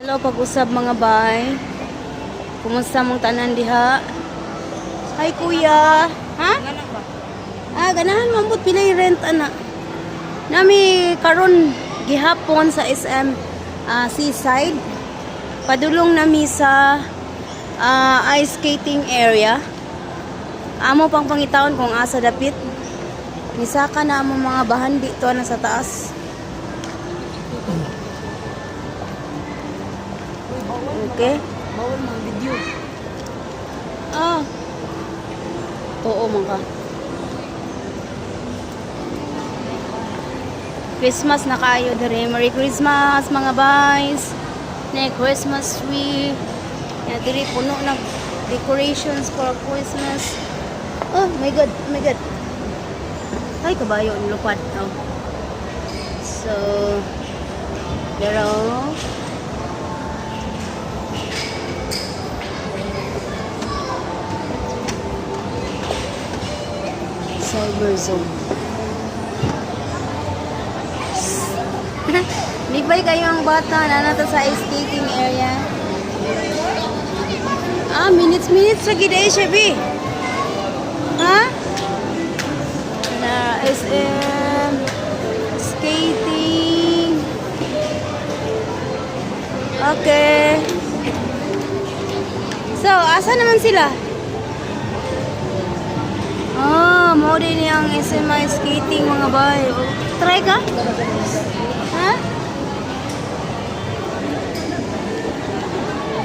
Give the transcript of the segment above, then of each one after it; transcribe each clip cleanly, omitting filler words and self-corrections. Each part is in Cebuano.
Hello, pag-usab, mga bay. Kumusta mong tanan diha? Hi, kuya. Ha? Ah, ganahan man pud pilay rent ana. Nami karon gihapon sa SM Seaside. Padulong nami sa ice skating area. Amo pang pangitaon kung asa dapit. Misaka na amo mga bahan dito na sa taas. Okay. Bawal mga video. Ah. Oo man ka. Christmas na kayo dere. Merry Christmas, mga guys. Na Christmas tree. Ya diri puno na decorations for Christmas. Oh my God, oh my God. Ay, kabayo ang lupad. Oh. So, pero Cyber Zone. Ligbay kayo ang bata na nata sa ice skating area. Ah, minutes minutes sa gid eh siya, bi. Ha? Na SM skating. Okay. So, asa naman sila? Ah, mo din ang SMI skating, mga bay. Oh, try ka? Ha?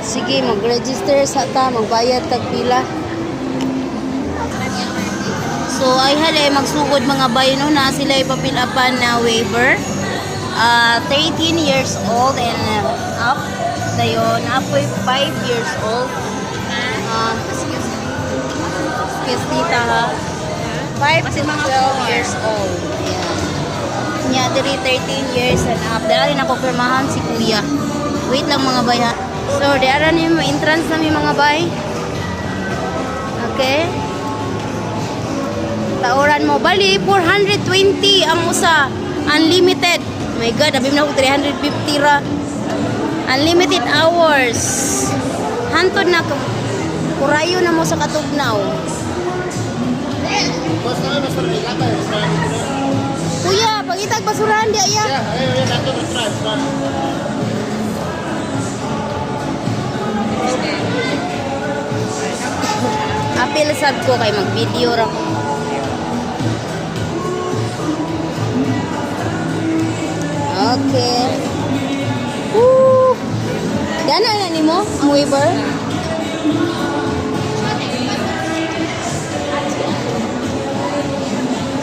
Sige, mag-register sa ta, magbayad tag pila. So, ay hala magsugod, mga bay, no, na sila ipapilapan na waiver. 13 years old and up. Dayon, apoy 5 years old. Excuse me. Excuse, tita, ha. 5 to 12 years old. Ayan. Nya, diri 13 years and up. Dali na ko pirmahan si kuya. Wait lang, mga bay, ha. So, di ara ni mo entrance na mi, mga bay. Okay. Tauran mo bali 420 ang usa. Unlimited. My God, abi na ko 350 ra. Unlimited hours. Hantod na kurayo na mo sa katugnaw. Kuya, pagitag basurahan di aya. Apil sad ko kay mag-video ra ko. Okay. Woo! Gana na nimo ang waiver?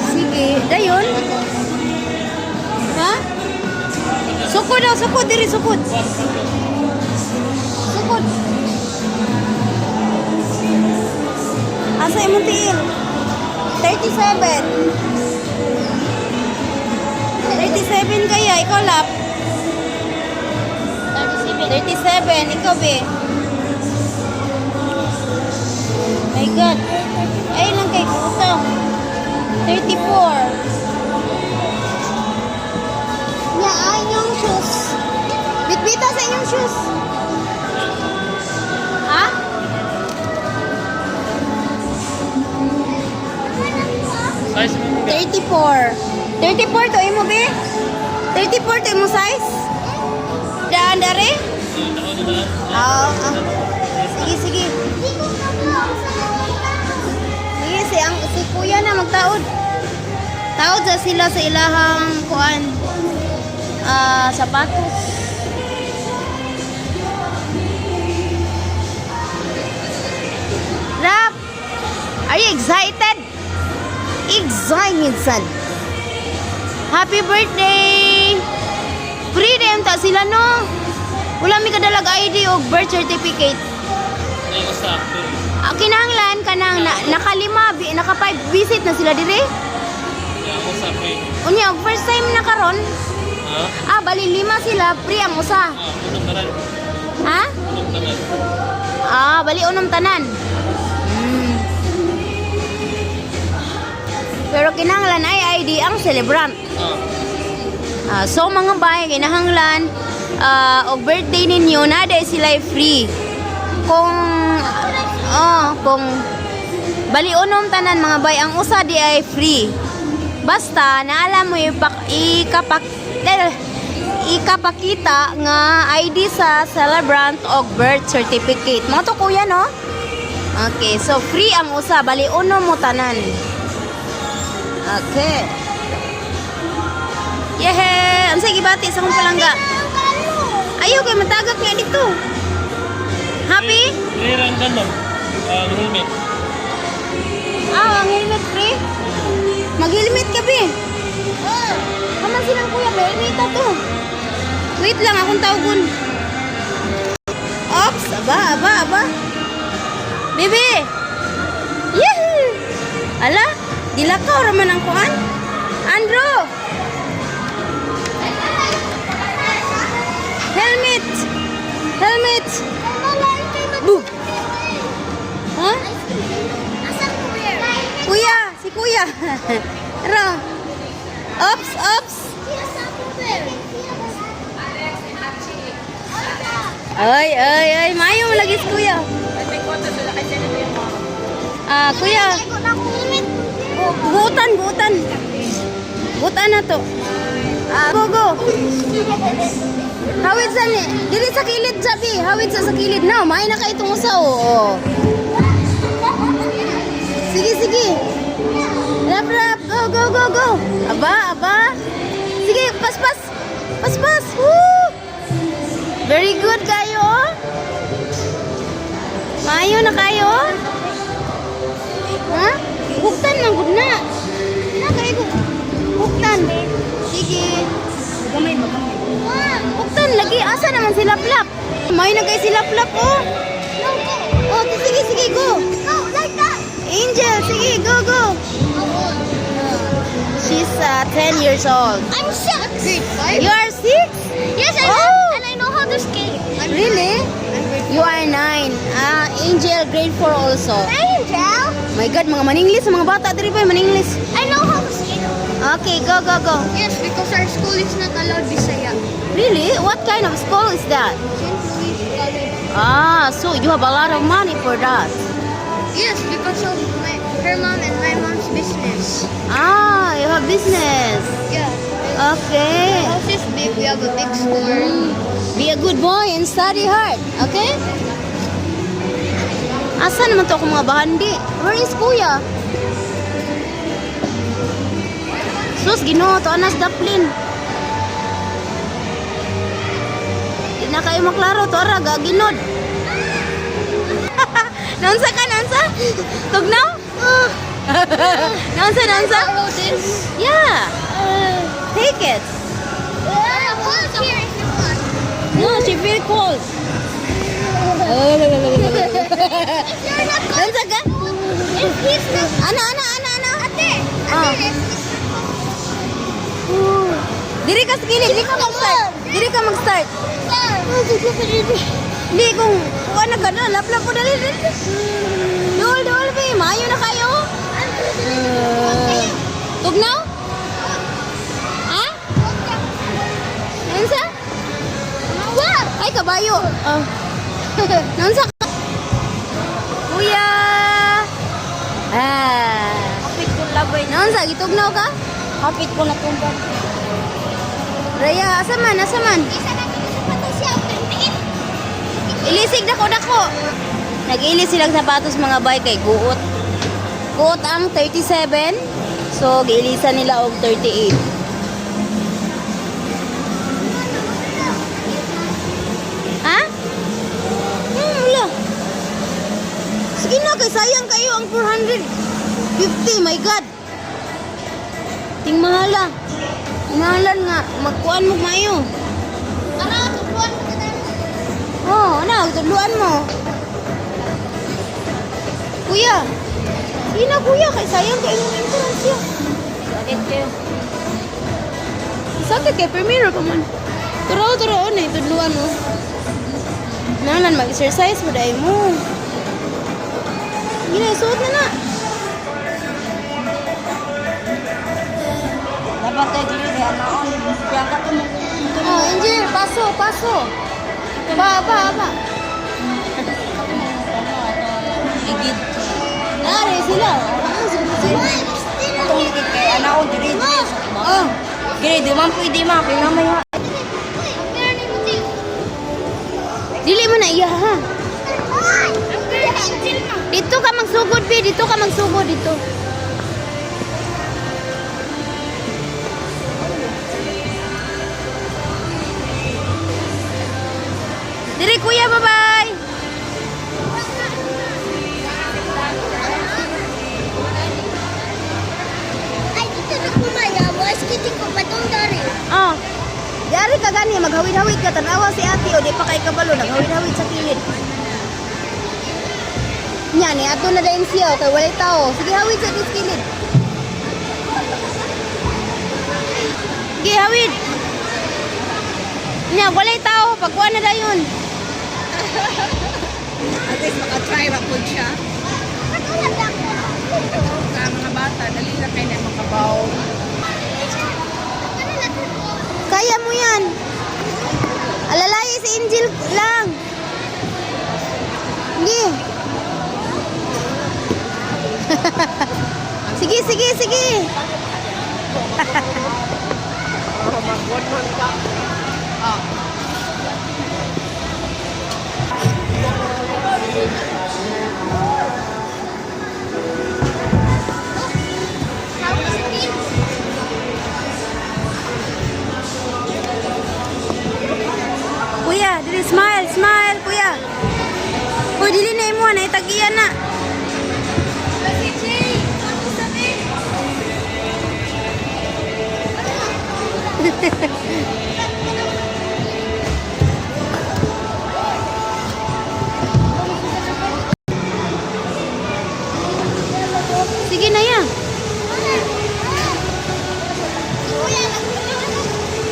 Sige, dayon. Ha? Sukod daw, sukod diri, sukod. Sukod. Asa imong tiil? 37. 37 kaya, ikaw, Lap? 37. 37, ikaw, be? My God. Ay lang kay kuta. 34. Nya, ay inyong shoes. Bitbita sa inyong shoes. Ha? Size mo mga 34. 34 to imo, be? 34 to imo size? Daan dare? Ah, ah. Sige, sige. Sige, si kuya na magtaod. Taod sa sila sa ilahang kuan. Ah, sapatos. Rap! Are you excited? Excited, son. Happy birthday! Free din ta sila, no? Wala mi kadalag ID o birth certificate. Ay, usa. Ah, kinahanglan kanang na, nakalima, naka five visit na sila dire. Yeah, usa pre. Unya, og first time na karon. Ha? Ah, bali lima sila, free ang usa. Ah, unong tanan. Ha? Unong tanan. Ah, bali unom tanan. Pero kinahanglan ay ID ang celebrant. Ah, Ah, so mga bay, kinahanglan og birthday ninyo na dahil sila free. Kung oh, kung bali unom tanan, mga bay, ang usa di ay free. Basta naalam mo ipak ikapak eh, ikapakita nga ID sa celebrant og birth certificate. Mao to, kuya, no? Okay, so free ang usa, bali unom mo tanan. Okay. Yehe! Ang sige bati sa akong palangga. Ayaw kay matagak nga dito. Happy? Free lang ganun. Ang helmet. Ah, ang helmet free? Mag-helmet ka, be. Kaman silang kuya, be. Helmet to. Wait lang, akong tawagon. Ops! Aba, aba, aba. Bebe! Yehoo! Ala, dilakaw raman ang kuan. Andrew! Helmet! Helmet! Boo! Ha? Kuya! Si kuya! Ra! Ops! Ops! Ay, ay, ay! Maayo mo lagi si kuya. Ah, kuya. Buutan, buutan. Buutan na to. Ah, go, go. Hawid sa ni. Dili sa kilid, sabi. Hawid sa kilid. No, maayo na kay itong usa, oh. Sige, sige. Rap, rap. Go, go, go, go. Aba, aba. Sige, pas, pas. Pas, pas. Woo! Very good kayo, oh. Maayo na kayo, oh. Ha? Hugtan man gud na. Na kay ko. Hugtan. Sige. Gamay ba gamay? Hugtan lagi asa naman si Laplap? May na kay si Laplap, oh. Oh, sige sige go. Go, like that. Angel, sige go go. She's 10 years old. I'm 6. Grade 5? You are 6? Yes, I Oh. know, and I know how to skate. I'm Really? I'm grade You are 9. Ah, Angel grade 4 also. Angel, My God, mga maninglis, mga bata diri pa, maninglis. I know how to skate. Okay, go go go. Yes, because our school is not allowed Bisaya. Really? What kind of school is that? St. Louis College. Ah, so you have a lot of money for that. Yes, because of my her mom and my mom's business. Ah, you have business. Yeah. Okay. Our house is big. We have a big store. Be a good boy and study hard, okay? Asa naman to akong mga bahandi? Where is kuya? Sus, Ginoo, to anas daplin. Di na kayo maklaro, to ara, gaginod. Naunsa ka, naunsa? Tugnaw? Naunsa, naunsa? Borrow this. Yeah, take it. Hold here if you want. No, she feel cold. If you're not going, Naunsa ka? If he's not, Ana, ana, ana, ana. Ate, ate, Ah. if he's not Diri ka sa kilid, diri ka mag-start. Diri ka mag-start. Hindi, kung kuha na ka na, laplap po dali, dali. Dol, dol, be, maayo na kayo. Tugnaw? Ha? Nansa? Ay, kabayo. Oh. Nansa ka? Kuya! Ah. Kapit ko labay. Nansa, gitugnaw ka? Kapit ko natumba. Raya, asa man, asa man? Isa na ito sa pato siya, 28. Ilisig dako dako. Nag-ilis silang sapatos, mga bay, kay guot. Guot ang 37. So giilisan nila og 38. Ha? Wala. Sige na kay sayang kayo ang 450. My God. Ting mahala. Mahalan nga magkuan mo maayo. Tara, tubuan mo na. Oh, ano, tudluan mo. Kuya. Sige na, kuya, kay sayang kay imong entrance ya. Sakit kayo. Sakit kay primero pa man. Turo turo na tudluan mo. Nalan mag-exercise mo dai mo. Sige na, suot na na. Dapat tayo dili kaya naon. Kaya ka to. Oh, Angel, paso, paso. Ba, ba, ba. Ligid. Nari sila. Ah, sila sila. Itong ligid kay anak ko diri diri sa tubang. Oh, Gini di man pwede ma kay na may ha. Dili mo na iya ha. Dito ka magsugod, bi. Dito ka magsugod dito. Diri kuya, bye-bye. Ay, dito na kumayawas. Kiti ko patong dari. Oh. Dari ka gani maghawid-hawid ka tanawa si ate o di pa kay kabalo naghawid-hawid sa kilid. Nya ni ato na dayon siya kay walay tao. Sige hawid sa dis kilid. Sige hawid. Nya walay tao pagkuha na dayon. At least makatry ra po siya. Sa mga bata, dali na kayo na makabaw. Kaya mo yan. Alalay si Angel lang. Sige. Sige, sige, sige. Kuya, dili smile, smile, kuya. Uy, dili na imo na itagiya na. Sige na ya.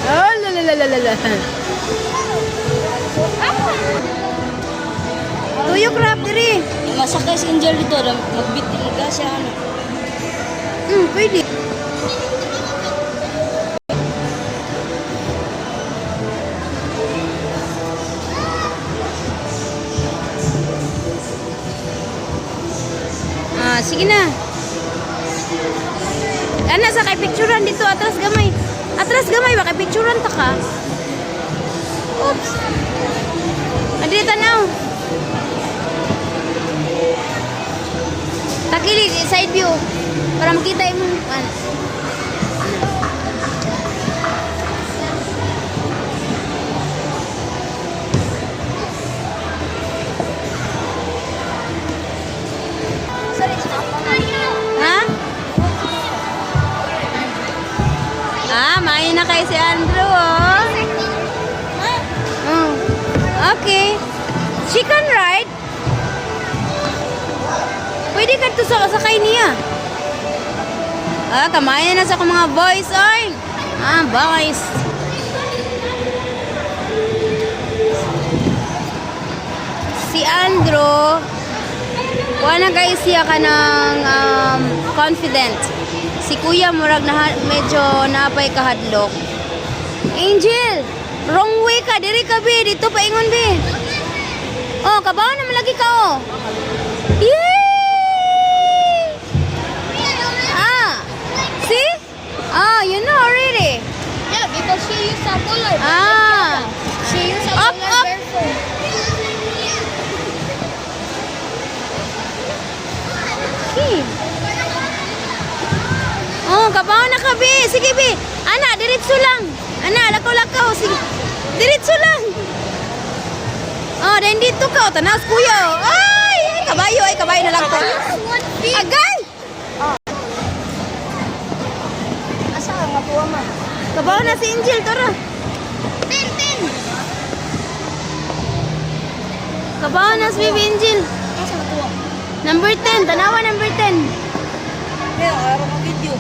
Oh, la la la la la la. Tuyok rap diri. Masakay si Angel dito, magbit ka siya ano. Pwede. Ah, sige na. Ana sa kay picturean dito atras gamay. Atras gamay ba kay picturean ta ka? Oops. Andito tanaw. Takilid side view para makita imong ano. Ha? Ah, main na kay si Andrew, oh. Oh. Okay. Chicken ride? Pwede ka to sa sakay niya. Ah, kamayan na sa akong mga boys, oy. Ah, boys. Si Andrew, wala guys siya ka ng confident. Si Kuya murag na medyo napay kahadlok. Angel, wrong way ka diri ka be, dito paingon be. Oh, kabaw naman lagi ka oh. Yay! Ah. See? Ah, you know already. Yeah, because she used a polar bear. Ah. She used a Up, polar up. bear phone. Okay. Oh, kabaw na ka, be. Sige, be. Ana, diretso lang. Ana, lakaw-lakaw. Sige. Diretso lang. Oh, then dito ka. Oh, tanas, kuya. Oh. Ay, ay, kabayo. Ay, kabayo na lang to. Agay! Asa ka nga tuwa ma? Kabaw na si Angel, tara. Ten, ten. Kabaw na si Baby Angel. Asa nga tuwa? Number 10. Tanawa number 10. Kaya araw ka video.